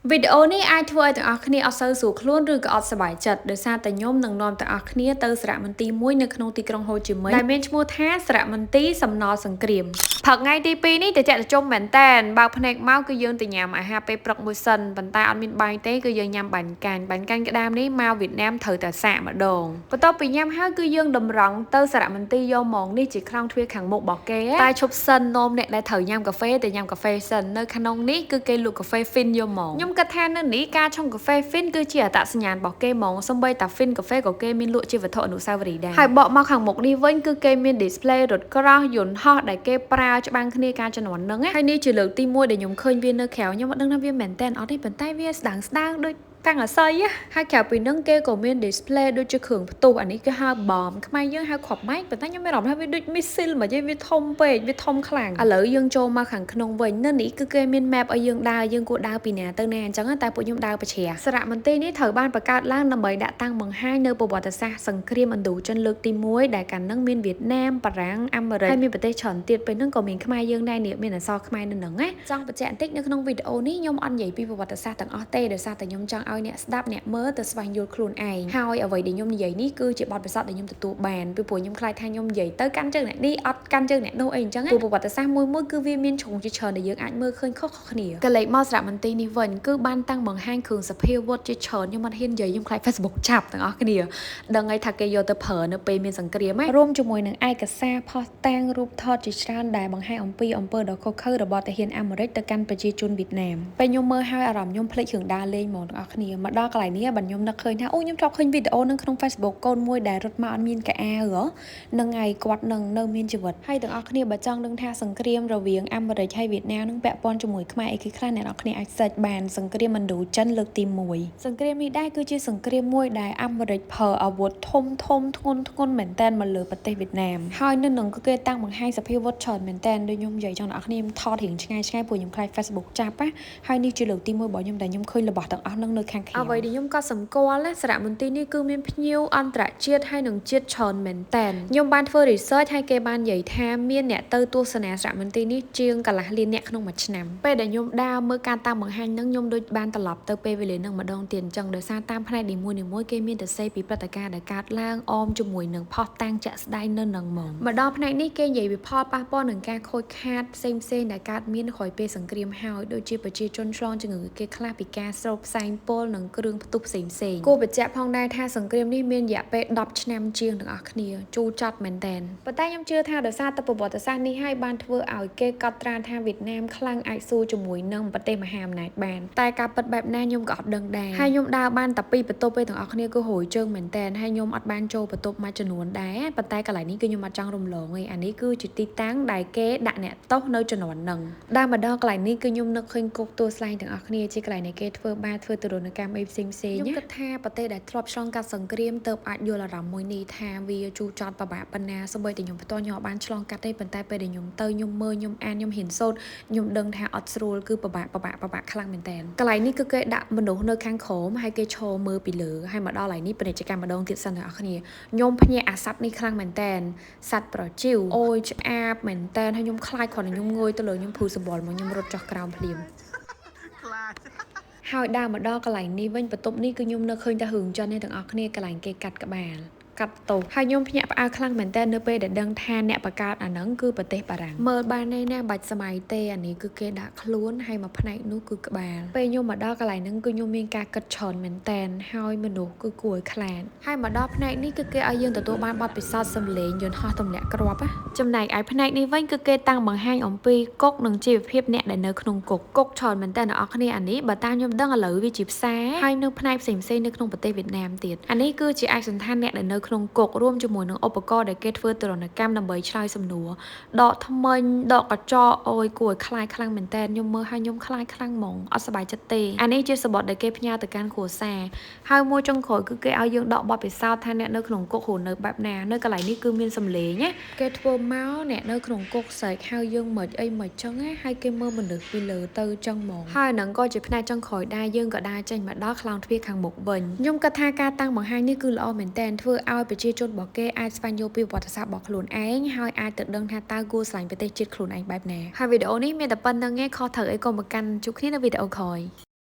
វីដេអូនេះអាចធ្វើឲ្យទាំងអស់គ្នាអត់សូវស្រួលខ្លួនឬក៏អត់សប្បាយចិត្តដោយសារតែខ្ញុំនឹងនាំទាំងអស់គ្នាទៅសារមន្ទីរមួយនៅក្នុងទីក្រុងហូជីមិញដែលមានឈ្មោះថាសារមន្ទីរសំណល់សង្គ្រាមព្រឹកថ្ងៃទី2នេះត្រជាក់ត្រជុំមែនតែនបើកភ្នែកមកគឺយើងទៅញ៉ាំអាហារពេលព្រឹកមួយសិនប៉ុន្តែអត់មានបាយទេគឺយើងញ៉ាំបាញ់កាញ់បាញ់កាញ់ក្តាមនេះមកវៀតណាមត្រូវតែសាកម្ដងបន្ទាប់ពីញ៉ាំហើយគឺយើងតម្រង់ទៅសារមន្ទីរយកហ្មងនេះជាខ្លោងទ្វារខាងមុខរបស់គេតែឈប់សិននោមអ្នកដែលត្រូវញ៉ាំកាហ្វេទៅញ៉ាំកាហ្វេសិននៅក្នុងនេះគឺគេលក់កាហ្វេហ្វីនយកហ្មងខ្ញុំគិតថានៅនេះការឆុងកាហ្វេហ្វីនគឺជាអត្តសញ្ញាណរបស់គេហ្មងសូម្បីតាហ្វីនកាហ្វេក៏គេមានលក់ជាវត្ថុអនុស្សាវរីយ៍ដែរហើយបកមកខាងមុខនេះវិញគឺគេមាន display រថក្រោះយន្តហោះដែលគេប្រើច្បាំងគ្នាការជំនាន់ហ្នឹងហើយនេះជាលើកទី1ដែលខ្ញុំឃើញវានៅក្រៅខ្ញុំអត់ដឹងថាវាមែនតើអត់ទេប៉ុន្តែវាស្ដាងស្ដាងដូចតាំងអស័យហើយក្រៅពីនឹងគេក៏មាន display ដូចជាគ្រឿងផ្ទុះអានេះគេហៅ bomb ខ្មែរយើងហៅគ្រាប់បែកប៉ុន្តែខ្ញុំមានអារម្មណ៍ថាវាដូច missile មកយវាធំពេកវាធំខ្លាំងឥឡូវយើងចូលមកខាងក្នុងវិញនៅនេះគឺគេមាន map ឲ្យយើងដើរយើងគួរដើរពីណាទៅណាអញ្ចឹងតែពួកខ្ញុំដើរប្រជ្រះសារមន្ទីរនេះត្រូវបានបង្កើតឡើងដើម្បីដាក់តាំងបង្ហាញនៅប្រវត្តិសាស្ត្រសង្គ្រាមឥណ្ឌូចិនលើកទី1ដែលកាលហ្នឹងមានវៀតណាមបារាំងអាមេរិកហើយមានប្រទេសច្រើនទៀតពេលហ្នឹងក៏មានខ្មែរយើងដែរនេះមានអក្សរខ្មែរនៅហ្នឹងណាចង់បញ្ជាក់បន្តិចនៅក្នុងវីដេអូនេះខ្ញុំអត់និយាយពីប្រវត្តិសាស្ត្រទាំងអស់ទេដោយសារតែខ្ញុំចង់ឲ្យអ្នកស្ដាប់អ្នកមើលទៅស្វែងយល់ខ្លួនឯងហើយអ្វីដែលខ្ញុំនិយាយនេះគឺជាបទពិសោធន៍ដែលខ្ញុំទទួលបានពីព្រោះខ្ញុំខ្លាចថាខ្ញុំនិយាយទៅកាន់ជើងអ្នកនេះអត់កាន់ជើងអ្នកនោះអីអញ្ចឹងព្រោះប្រវត្តិសាស្ត្រមួយមួយគឺវាមានជ្រុងជាច្រើនដែលយើងអាចមើលឃើញខុសៗគ្នាកលេចមកសារមន្ទីរនេះវិញគឺបានតាំងបង្ហាញគ្រឿងសភាវុធជាច្រើនខ្ញុំអត់ហ៊ាននិយាយខ្ញុំខ្លាច Facebook ចាប់ទាំងអស់គ្នាដឹងហើយថាគេយកទៅប្រើនៅពេលមានសង្គ្រាមរួមជាមួយនឹងឯកសារផុសតាងរូបថតជាច្រើនដែលបង្ហាញអំពីអំពើដ៏ឃោរឃៅរបស់ទាហានអាមេរិកទៅកាន់ប្រជាជនវៀតណាមពេលខ្ញុំមើលហើយអារម្មណ៍ខ្ញុំភ្លេចរឿងដើរលេងហ្មងទាំងអស់គ្នាមកដល់កន្លែងនេះបើខ្ញុំនឹកឃើញថាអូខ្ញុំធ្លាប់ឃើញវីដេអូនឹងក្នុង Facebook កូនមួយដែលរត់មកអត់មានកៅអៅហ៎នឹងថ្ងៃគាត់នឹងនៅមានជីវិតហើយទាំងអស់គ្នាបើចង់ដឹងថាសង្គ្រាមរវាងអាមេរិកហើយវៀតណាមនឹងពាក់ព័ន្ធជាមួយខ្មែរអីគេខ្លះអ្នកនរគ្នាអាច search បានសង្គ្រាមឥណ្ឌូចិនលើកទី1សង្គ្រាមនេះដែរគឺជាសង្គ្រាមមួយដែលអាមេរិកប្រើអាវុធធំធំធ្ងន់ធ្ងរមែនតែនមកលើប្រទេសវៀតណាមហើយនៅនឹងគឺគេតាំងបង្ហាញសភាវុធច្រើនមែនតែនដូចខ្ញុំនិយាយចង់អ្នកនរគ្នាថតរៀងឆ្ងាយឆ្ងាយព្រោះខ្ញុំខ្លាច Facebook ចាប់ណាហើយនេះជាលើកទី1របស់ខ្ញុំដែលខ្ញុំឃើញរបស់ទាំងអស់នឹងនៅខាងក្រៅអ្វីដែលខ្ញុំក៏សម្គាល់ណាសារមន្ទីរនេះគឺមានភ្ញៀវអន្តរជាតិហើយនិងជាតិច្រើនមែនតែនខ្ញុំបានធ្វើ research ហើយគេបាននិយាយថាមានអ្នកទៅទស្សនាសារមន្ទីរនេះជាងកន្លះលានអ្នកក្នុងមួយឆ្នាំពេលដែលខ្ញុំដើរមើលការតាំងបង្ហាញនឹងខ្ញុំដូចបានត្រឡប់ទៅពេលវេលានឹងម្ដងទៀតអញ្ចឹងដោយសារតាមផ្នែកនីមួយៗគេមានតែសេពីព្រឹត្តិការណ៍ដែលកើតឡើងអមជាមួយនឹងផុសតាំងជាក់ស្ដែងនៅនឹងហ្មងមកដល់ផ្នែកនេះគេនិយាយពីផលប៉ះពាល់នឹងការខូចខាតផ្សេងផ្សេងដែលកើតមានក្រោយពេលសង្គ្រាមហើយដូចជាប្រជាជនឆ្លងជំងឺគេខ្លះពីការស្រូបផ្សែងពុលនិងគ្រឿងផ្ទុះផ្សេងផ្សេងគួរបញ្ជាក់ផងដែរថាសង្គ្រាមនេះមានរយៈពេល10ឆ្នាំជាងទាំងអស់គ្នាជូរចត់មែនតែនប៉ុន្តែខ្ញុំជឿថាដោយសារតែប្រវត្តិសាស្ត្រនេះហើយបានធ្វើឲ្យគេកត់ត្រាថាវៀតណាមខ្លាំងអាចស៊ូជាមួយនឹងប្រទេសមហាអំណាចបានតែការពិតបែបណាខ្ញុំក៏អត់ដឹងដែរហើយខ្ញុំដើរបានតែពីរបន្ទប់ទេទាំងអស់គ្នាគឺហួយជើងមែនតែនហើយខ្ញុំអត់បានចូលបន្ទប់មួយចំនួនដែរប៉ុន្តែកន្លែងនេះគឺខ្ញុំអត់ចង់រំលងទេអានេះគឺជាទីតាំងដែលគេដាក់អ្នកទោសនៅជំនាន់ហ្នឹងដើរមកដល់កន្លែងនេះគឺខ្ញុំនឹកឃើញគុកទួលស្លែងទាំងអស់គ្នាជាកន្លែងដែលគេធ្វើបាបធ្វើទរណកម្មអីផ្សេងផ្សេងខ្ញុំគិតថាប្រទេសដែលធ្លាប់ឆ្លងកាត់សង្គ្រាមទៅអាចយល់អារម្មណ៍មួយនេះថាវាជូរចត់ប្របាក់ប៉ុណ្ណាសូម្បីតែខ្ញុំផ្ទាល់ខ្ញុំអត់បានឆ្លងកាត់ទេប៉ុន្តែពេលដែលខ្ញុំទៅខ្ញុំមើលខ្ញុំអានខ្ញុំហ៊ានសូត្រខ្ញុំដឹងថាអត់ស្រួលគឺពិបាកពិបាកពិបាកខ្លាំងមែនតើកន្លែងនេះគឺគេដាក់មនុស្សនៅខាងក្រោមហើយគេឈរមើលពីលើហើយមកដល់កន្លែងនេះពាណិជ្ជកម្មម្ដងទៀតសិនទាំងអស់គ្នាខ្ញុំភ្ញាក់អាសត្វនេះខ្លាំងមែនតើសត្វប្រជីវអូយឆ្អាបមែនតើហើយខ្ញុំខ្លាចគ្រាន់តែខ្ញុំងើយទៅលើខ្ញុំព្រឺសម្បុរមកខ្ញុំរត់ចុះក្រោមភ្លាម ខ្លាច ហើយដើរមកដល់កន្លែងនេះវិញបន្ទប់នេះគឺខ្ញុំនៅឃើញតែរឿងចិនទេទាំងអស់គ្នាកន្លែងគេកាត់ក្បាលកាត់ទោសហើយខ្ញុំភ្ញាក់ផ្អើលខ្លាំងមែនតើនៅពេលដែលដឹងថាអ្នកបង្កើតអាហ្នឹងគឺប្រទេសបារាំងមើលបានឯណាបាច់សម័យទេអានេះគឺគេដាក់ខ្លួនហើយមួយផ្នែកនោះគឺក្បាលពេលខ្ញុំមកដល់កន្លែងហ្នឹងគឺខ្ញុំមានការគិតច្រើនមែនតើហើយមនុស្សគឺគួរឲ្យខ្លាចហើយមកដល់ផ្នែកនេះគឺគេឲ្យយើងទទួលបានបទពិសោធន៍សម្លេងយន្តហោះទម្លាក់គ្រាប់ណាចំណែកឯផ្នែកនេះវិញគឺគេតាំងបង្ហាញអំពីគុកនិងជីវភាពអ្នកដែលនៅក្នុងគុកគុកច្រើនមែនតើអ្នកនរគ្នាអានេះបើតាមខ្ញុំដឹងឥឡូវវាជាផ្សារហើយនៅផ្នែកផ្សេងៗនៅក្នុងប្រទេសវៀតណាមទៀតអានេះគឺជាឯកសណ្ឋានអ្នកដែលនៅក្នុងគុករួមជាមួយនឹងឧបករណ៍ដែលគេធ្វើទរណកម្មដើម្បីឆ្លើយសំណួរដកថ្មិញដកកញ្ចក់អូយគួរឲ្យខ្លាចខ្លាំងមែនតើខ្ញុំមើលហើយខ្ញុំខ្លាចខ្លាំងហ្មងអត់សប្បាយចិត្តទេអានេះជាសំបុត្រដែលគេផ្ញើទៅកាន់គ្រួសារហើយមួយចុងក្រោយគឺគេឲ្យយើងដកបទពិសោធន៍ថាអ្នកនៅក្នុងគុករស់នៅបែបណានៅកន្លែងនេះគឺមានសម្លេងណាគេធ្វើមកអ្នកនៅក្នុងគុកស្រែកហៅយើងមិនអីមិនចឹងណាហើយគេមើលមនុស្សពីលើទៅចឹងហ្មងហើយហ្នឹងក៏ជាផ្នែកចុងក្រោយដែរយើងក៏ដើរចេញមកដល់ខ្លោងទ្វារខាងមុខវិញខ្ញុំគិតថាការតាំងបង្ហាញនេះគឺល្អមែនតើធ្វើឲ្យប្រជាជនរបស់គេអាចស្វែងយល់ពីប្រវត្តិសាស្ត្ររបស់ខ្លួនឯងហើយអាចទៅដឹងថាតើគួរស្រឡាញ់ប្រទេសជាតិខ្លួនឯងបែបណាហើយវីដេអូនេះមានតែប៉ុណ្្នឹងឯងខុសត្រូវអីក៏មកកាន់ជួបគ្នានៅវីដេអូក្រោយ។